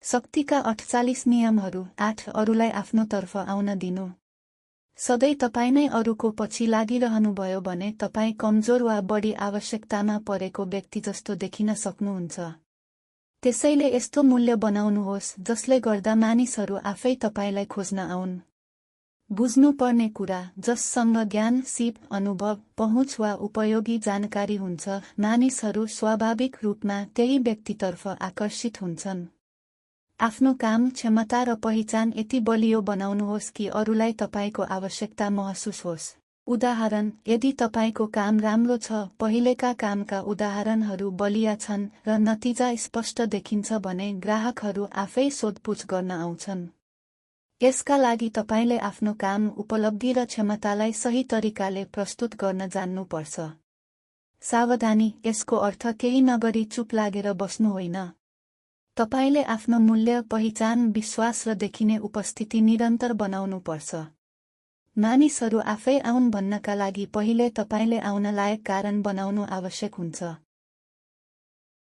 शक्तिका 48 नियमहरू। 8 अरूलाई आफ्नो तर्फ आउन दिनु। सधैँ तपाईँ नै अरूको पछि लागिरहनुभयो भने तपाईँ कमजोर वा बढी आवश्यकतामा परेको व्यक्ति जस्तो देखिन सक्नुहुन्छ। त्यसैले यस्तो मूल्य बनाउनुहोस् जसले गर्दा मानिसहरू आफै तपाईलाई खोज्न आउन्। बुझ्नुपर्ने कुरा, जससँग ज्ञान, सिप, अनुभव, पहुँच वा उपयोगी जानकारी हुन्छ, मानिसहरू स्वाभाविक रूपमा त्यही व्यक्तितर्फ आकर्षित हुन्छन्। आफ्नो काम, क्षमता र पहिचान यति बलियो बनाउनुहोस् कि अरूलाई तपाईको आवश्यकता महसुस होस्। उदाहरण, यदि तपाईको काम राम्रो छ, पहिलेका कामका उदाहरणहरू बलिया छन् र नतिजा स्पष्ट देखिन्छ भने ग्राहकहरू आफै सोधपुछ गर्न आउँछन्। यसका लागि तपाईले आफ्नो काम, उपलब्धि र क्षमतालाई सही तरिकाले प्रस्तुत गर्न जान्नुपर्छ। सावधानी, यसको अर्थ केही नगरी चुप लागेर बस्नु होइन। तपाईले आफ्नो मूल्य, पहिचान, विश्वास र देखिने उपस्थिति निरन्तर बनाउनुपर्छ। मानिसहरू आफै आउन् भन्नका लागि पहिले तपाईले आउन लायक कारण बनाउनु आवश्यक हुन्छ।